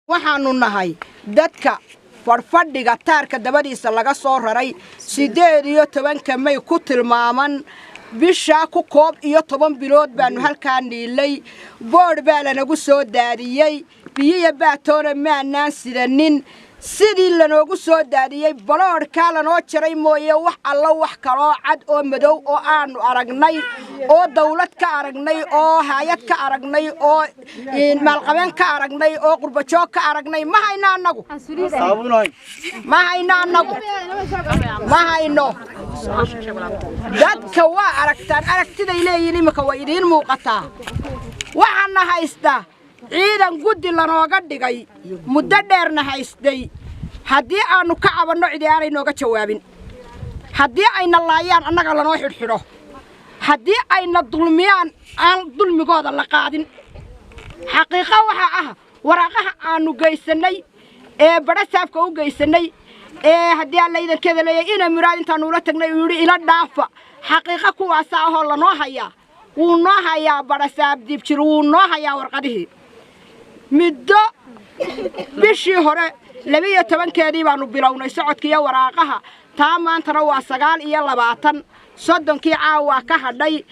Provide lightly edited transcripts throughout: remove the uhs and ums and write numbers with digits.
Waxaanu nahay dadka fadhfadhiga taarka dabadiisa laga soo raray 18-ka May ku tilmaaman bishaa ku 11 bilood baanu halkaa niilay. Boodh baa lanagu soo daadiyey, biyiya baatoona maanaan sidanin. Sidii lanoogu soo daadiyey baloodhkaa lanoo jaray mooye, wax allo wax kaloo cad oo madow oo aanu aragnay oo dawlad ka aragnay oo haayad ka aragnay oo maalqabeen ka aragnay oo qurbajoog ka aragnay ma hayno annagu, ma hayno annagu, ma hayno. Dadka waa aragtaan, aragtiday leeyihiin iminka way idiin muuqataa. Waxaana haysta ciidan guddi lanooga dhigay muddo dheerna haystay. Haddii aannu ka cabanno, cidi aanay nooga jawaabin. Haddii ayna laayaan, annaga lanoo xidhxidho. Haddii ayna dulmiyaan, aan dulmigooda la qaadin. Xaqiiqo waxaa ah waraaqaha aannu gaysannay ee badhasaafka u gaysannay ee haddii alla idankeeda leeyahay ina muraad intaannu ula tagnay uu yidhi ila dhaafa. Xaqiiqo kuwaasa ahoo lanoo hayaa, wuu noo hayaa badhasaab Dibjir, wuu noo hayaa warqadihii. Muddo bishii hore 12-keedii baannu bilownay socodkiiyo waraaqaha. Taa maantana waa 29, 30-kii caawaa ka hadhay.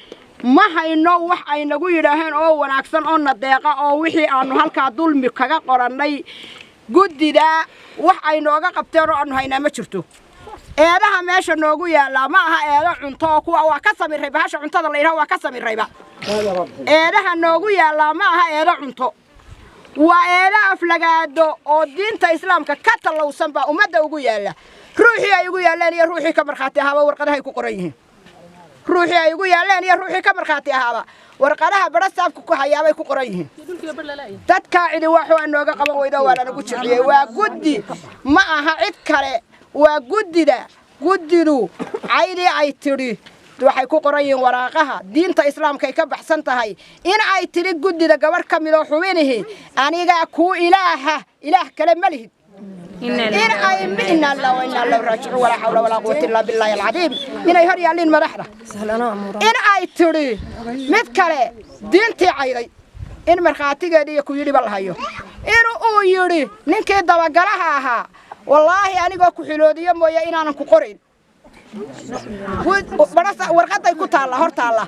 Ma hayno wax ay nagu yidhaaheen oo wanaagsan oo na deeqa oo wixii aannu halkaa dulmi kaga qorannay guddidaa wax ay nooga qabteen oo aannu haynaa ma jirto. Eedaha meesha noogu yaallaa ma aha eedo cunto oo kuwa waa ka samiray, bahasha cuntada la yidhaha waa ka samirayba. Eedaha noogu yaallaa ma aha eedo cunto, waa eedo aflagaado oo diinta islaamka ka tallowsan baa ummadda ugu yaalla. Ruuxii ay ugu yaalleen iyo ruuxii ka markhaati ahaaba warqadahay ku qoran yihiin. Ruuxii ay ugu yaalleen iyo ruuxii ka markhaati ahaaba warqadaha badhasaafka ku hayaabay ku qoran yihiin. Dadkaa cidi waxaa nooga qaban weydo, waa lanagu jiciyey. Waa guddi, ma aha cid kale, waa guddida. Guddidu caydii ay tidhi waxay ku qoran yihiin waraaqaha, diinta islaamkay ka baxsan tahay. In ay tidhi guddida gabadh ka midoo xubinihi anigaa kuu ilaaha, ilaah kale ma lihid. In ay inna lillahi wa inna ilaihi raajicuun, walaa xawla walaa quwwata illaa billaahi alcadiim. Inay hor yaalliin madaxda. In ay tidhi mid kale diintii cayday, in markhaatigeedii iyo ku yidhiba la hayo. In uu yidhi ninkii dabagalaha ahaa, wallaahi anigoo ku xiloodiyo mooye inaanan ku qorayn. Warqaday ku taalla, hor taalla,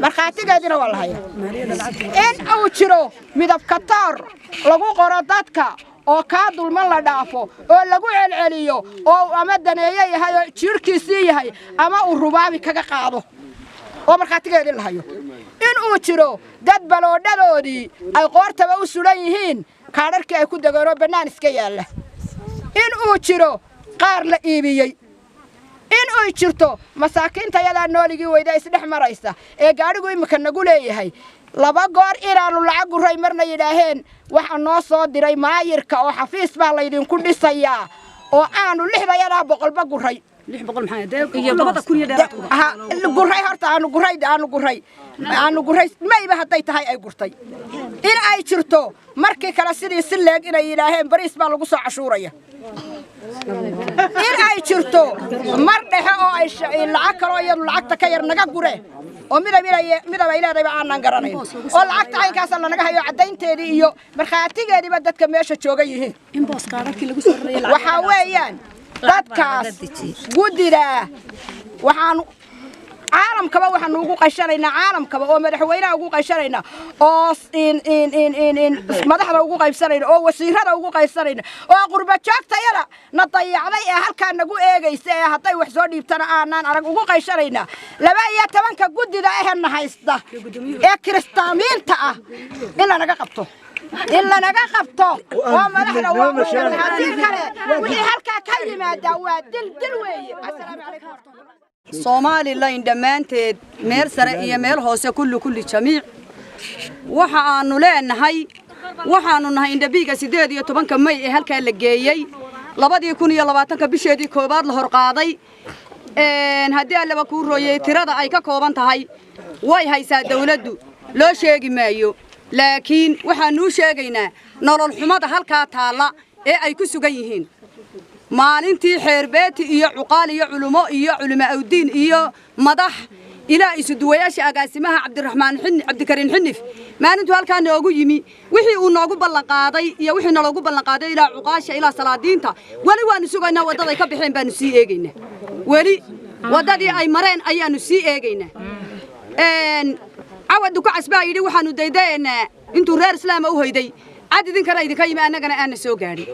markhaatigeediina waa la haya. In uu jiro midabka toor lagu qoro dadka oo kaa dulman la dhaafo oo lagu celceliyo oo ama daneeyo yahay oo jiirhkiisii yahay ama uu rubaabi kaga qaado oo markhaatigeedii la hayo. In uu jiro dad baloodhadoodii ay qoortaba u sudan yihiin, kaadharkii ay ku degeen oo bannaan iska yaalla. In uu jiro qaar la iibiyey. In uy jirto masaakiinta yadaa nooligii weyda isdhex maraysa ee gaadhigu iminka nagu leeyahay laba goor inaannu lacag guray, marna yidhaaheen waxa noo soo diray maayirka oo xafiis baa laydinku dhisayaa, oo aanu lixdayadaa boqolba guray guray. Horta aanu guray, aanu guray, aanu guray mayba hadday tahay ay gurtay. In ay jirto markii kale sidii si leeg inay yidhaaheen bariis baa lagu soo cashuuraya. In ay jirto mar dhexe oo ay lacag kaloo iyadu lacagta ka yar naga gureen oo midab midab ay leedayba aanan garanayn oo lacagta caynkaasa lanaga hayo, caddaynteedii iyo markhaatigeediiba dadka meesha jooga yihiin. Waxaa weeyaan dadkaas guddidaa waxaanu caalamkaba waxaanu ugu qayshanaynaa, caalamkaba oo madaxweynaha ugu qayshanaynaa oo madaxda ugu qaybsanayna oo wasiirada ugu qaybsanayna oo qurbajoogtayada na dayacday ee halkaa nagu eegaysa ee hadday wax soo dhiibtana aanaan arag ugu qayshanaynaa 12-ka guddida ehena haysta ee kiristaamiinta ah in lanaga qabto, in lanaga qabto oo madaxda waa haddii kale wixii halkaa ka yimaadaa waa dil, dil weeye. Assalaamu calaykum. Somalilan dhammaanteed, meel sare iyo meel hoose, kulli kulli jamiic, waxa aanu leenahay, waxaanu nahay indhabiiga 18-ka May ee halkaa la geeyey 2020-ka bisheedii koowaad la horqaaday. Haddii allaba kuu rooyey, tirada ay ka kooban tahay way haysaa dawladdu, loo sheegi maayo, laakiin waxaanuu sheegaynaa nolol xumada halkaa taalla ee ay ku sugan yihiin. Maalintii xeerbeeti iyo cuqaal iyo culumo iyo culimo awdiin iyo madax Ilaa isuduwayaasha agaasimaha Cabdiraxmaan Xinif, Cabdikariin Xinif, maalintuu halkaa noogu yimi, wixii uu noogu ballanqaaday iyo wixii naloogu ballanqaaday, ilaa cuqaasha, ilaa salaadiinta, weli waanu sugaynaa. Waddaday ka baxeen baanu sii eegaynaa. Weli waddadii ay mareen ayaanu sii eegaynaa. Cawad Dukacas baa yidhi waxaanu daydaynaa intuu reer Islaama u hoyday, cad idinkana idinka yimi, annagana aana soo gaadhin.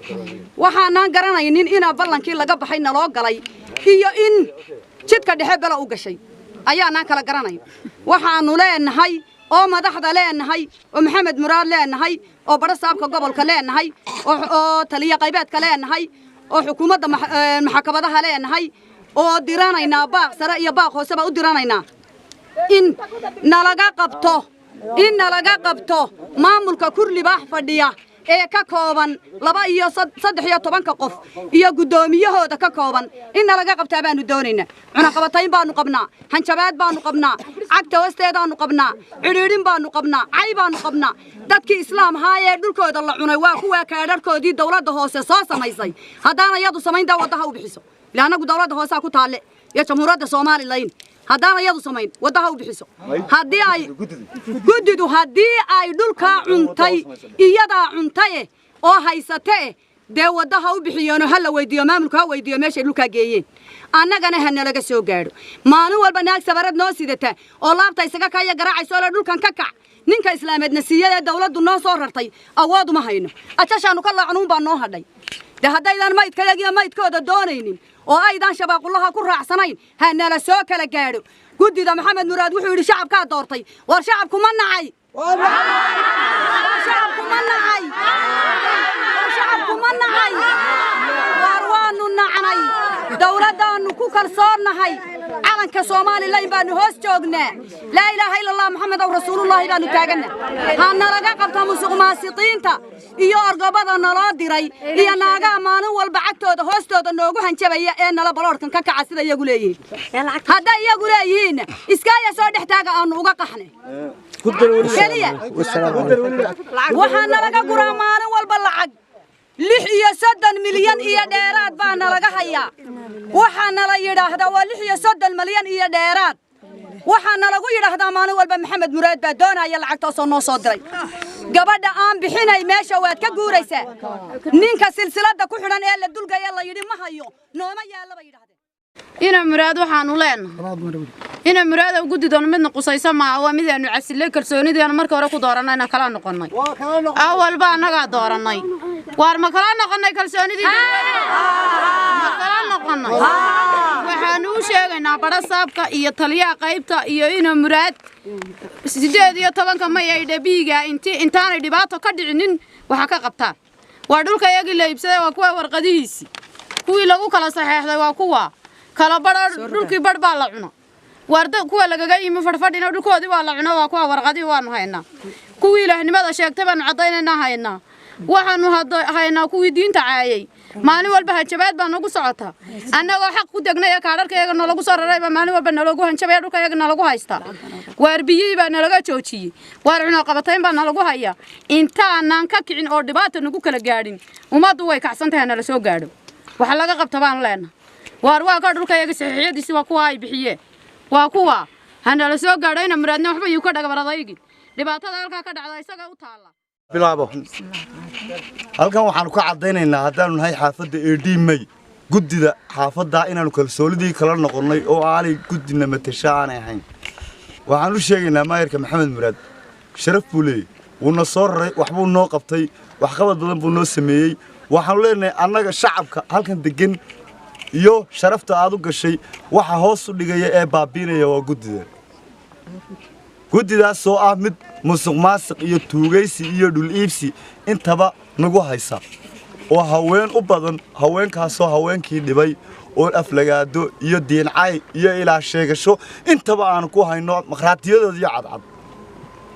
Waxaanaan garanaynin inaa ballankii laga baxay naloo galay iyo in jidka dhexe bela u gashay ayaanaan kala garanayn. Waxaannu leenahay oo madaxda leenahay oo Maxamed Muraad leenahay oo badhasaabka gobolka leenahay oo taliya qaybeedka leenahay oo xukuumadda maxkamadaha leenahay oo diranaynaa baaq sare iyo baaq hooseba u diranaynaa in nalaga qabto, in nalaga qabto maamulka Kurlibaax fadhiya ee ka kooban 2 iyo 13-ka qof iyo guddoomiyahooda ka kooban. In nalaga qabtaa baanu doonaynaa. Cunaqabatayn baanu qabnaa, hanjabaad baanu qabnaa, cagta hoosteedaanu qabnaa, cidhiidhin baanu qabnaa, cay baanu qabnaa. Dadkii Islaam ahaa ee dhulkooda la cunay waa kuwaa kaadharhkoodii dawladda hoose soo samaysay. Haddaana iyadu samayn daa waddaha u bixiso, ila annagu dawladda hoosaa ku taalle iyo Jamhuuriyadda Somalilan. Haddaana iyadu samayn, waddaha u bixiso. Haddii ay guddidu, haddii ay dhulkaa cuntay, iyadaa cuntaye oo haysatee, dee waddaha u bixiyeenoo ha la weydiiyo, maamulka ha weydiiyo meeshay dhulkaa geeyeen. Annagana ha nalaga soo gaadho. Maalin walba naag sabarad noo sidata oo laabta isaga kaya garaacayso ole dhulkan ka kac, ninka islaameedna siiyadee dawladdu noo soo rartay, awood uma hayno. Ajashaannu ka laacnuun baa noo hadhay. Dee haddaydaan maydkayagiyo maydkooda doonaynin oo aydaan shabaaqullaha ku raacsanayn, ha nala soo kala gaadho. Guddida Maxamed Muraad wuxuu yidhi shacabkaa doortay. War shacabku ma nacay? War shacabku ma nacay? War shacabku ma nacay? War waanu nacnay. Dawladdaannu ku kalsoonnahay. Calanka Somalilan baanu hoos joognaa. Laa ilaaha ila Allah, Maxamed ow rasuulullaahi baanu taaganna. Ha nalaga qabto musuq maasiqiinta iyo orgobada naloo diray iyo naagaha maalin walba cagtooda hoostooda noogu hanjabaya ee nala baloorkan ka kaca sida iyagu leeyihiin. Hadday iyagu leeyihiinna, iskaaya soo dhex taaga aanu uga qaxnay keliya. Waxaa nalaga guraa maalin walba lacag 36 milyan iyo dheeraad baa nalaga hayaa. Waxaa nala yidhaahdaa waa 36 milyan iyo dheeraad. Waxaa nalagu yidhaahdaa maalin walba Maxamed Muraad baa doonaya lacagtaasoo noo soo diray. Gabadha aan bixinay meesha waad ka guuraysaa. Ninka silsiladda ku xidhan ee la dulgaya la yidhi ma hayo, nooma yaalla bay yidhahdeen. Ina Muraad waxaanu leenahay, ina Muraadow, guddidoon midna qusayso maaha. Waa midaanu casillay kalsoonideenu markii hore ku doorannayna kala noqonnay. Awalba annagaa doorannay. Waar ma kala noqonnay kalsoonidii? Ma kala noqonnay? Waxaanu u sheegaynaa badhasaabka iyo taliyaha qaybta iyo ina Muraad 18-ka May ay dhabiiga inti intaanay dhibaato ka dhicinin waxa ka qabtaan. Waa dhulka iyagii la iibsaday, waa kuwa warqadihiisii, kuwii lagu kala saxeexday, waa kuwa kala badho. Dhulkii badh baa la cuna. Waarda kuwa lagaga yimi fadhfadhina dhulkoodii waa la cuno, waa kuwa warqadihii waanu haynaa. Kuwii ilaahnimada sheegtay baanu caddaynaynaa haynaa. Waxaanu haynaa kuwii diinta caayay. Maalin walba hanjabaad baa nagu socotaa. Annagoo xaq ku degnay ee kaadharkayaga nalagu soo raray baa maalin walba naloogu hanjabaya, dhulkayaga nalagu haystaa. Waar biyihii baa nalaga joojiyey, waar cunaqabatayn baa nalagu hayaa. Intaanaan ka kicin oo dhibaata nagu kala gaadhin, ummaddu way kacsan tahay, nala soo gaadho, waxa laga qabta baanu leenahay. Waar waa ka dhulkayaga saxiixyadiisi, waa kuwa ay bixiyeen, waa kuwa. Ha nala soo gaadho. Ina Muraadna waxba yuu ka dhagabaradaygi. Dhibaatada halkaa ka dhacda isaga u taalla. Bilaabo. Halkan waxaanu ka caddaynaynaa haddaanu nahay xaafadda 18 May, guddida xaafaddaa, inaanu kalsoonidii kala noqonnay oo aanay guddina matasha aanay ahayn. Waxaan u sheegaynaa maayarka Maxamed Muraad sharaf buu leeyey, wuuna soo raray, waxbuu noo qabtay, waxqabad badan buu noo sameeyey. Waxaanu leenahay annaga shacabka halkan deggan iyo sharafta aad u gashay waxa hoos u dhigaya ee baabiinaya waa guddida, guddidaasoo ah mid musuq maasuq iyo tuugaysi iyo dhul iibsi intaba nagu haysa oo haween u badan, haweenkaasoo haweenkii dhibay oo aflagaado iyo diincay iyo ilaa sheegasho intaba aanu ku hayno maqhraatiyadooda iyo cadcad.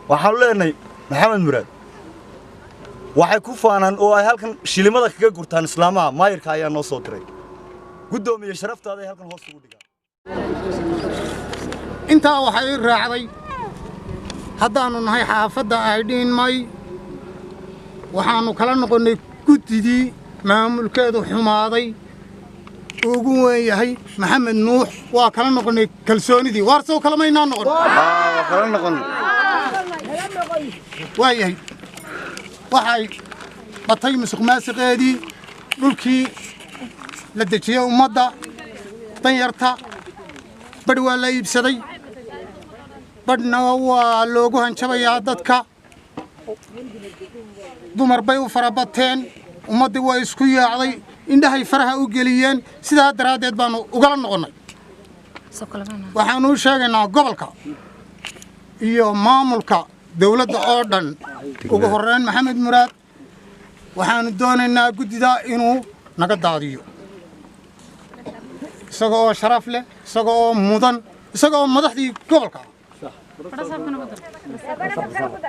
Waxaanu leenahay Maxamed Muraad waxay ku faanaan oo ay halkan shilimada kaga gurtaan islaamaha. Maayirka ayaa noo soo diray. Guddoomiye, sharaftaada ay halkan hoos ugu dhigaan. Intaa waxay ii raacday, haddaannu nahay xaafadda 18 May, waxaannu kala noqonnay guddidii maamulkeedu xumaaday. Uu ugu weyn yahay Maxamed Nuux. Waa kala noqonay kalsoonidii. Waarsow kalamaynaa noqon? Waa kala noqon. Waa yahay, waxay batay musuq maasiqeedii. Dhulkii la dejiyey ummadda danyarta badh waa la iibsaday, badhna waa loogu hanjabayaa dadka. Dumar bay u farabateen, ummaddii waa isku yaacday, indhahay faraha u geliyeen. Sidaa daraaddeed baannu ugala noqonnay. Waxaannu u sheegaynaa gobolka iyo maamulka dawladda oo dhan, ugu horreyn Maxamed Muraad, waxaannu doonaynaa guddida inuu naga daadiyo, isaga oo sharaf leh, isaga oo mudan, isaga oo madaxdii gobolka ah,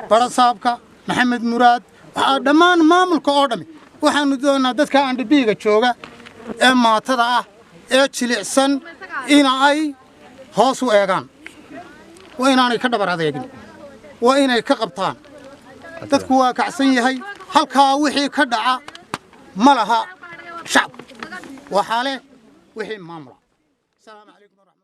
barasaabka Maxamed Muraad, waxaa dhammaan maamulka oo dhammi. Waxaannu doonaynaa dadka andhibiiga jooga ee maatada ah ee jilicsan ina ay hoos u eegaan. Waa inaanay ka dhabar adeegin, waa inay ka qabtaan. Dadku waa kacsan yahay. Halkaa wixii ka dhaca ma laha shacabka, waxaa leh wixii maamula. Asalaamu calaykum waraxmat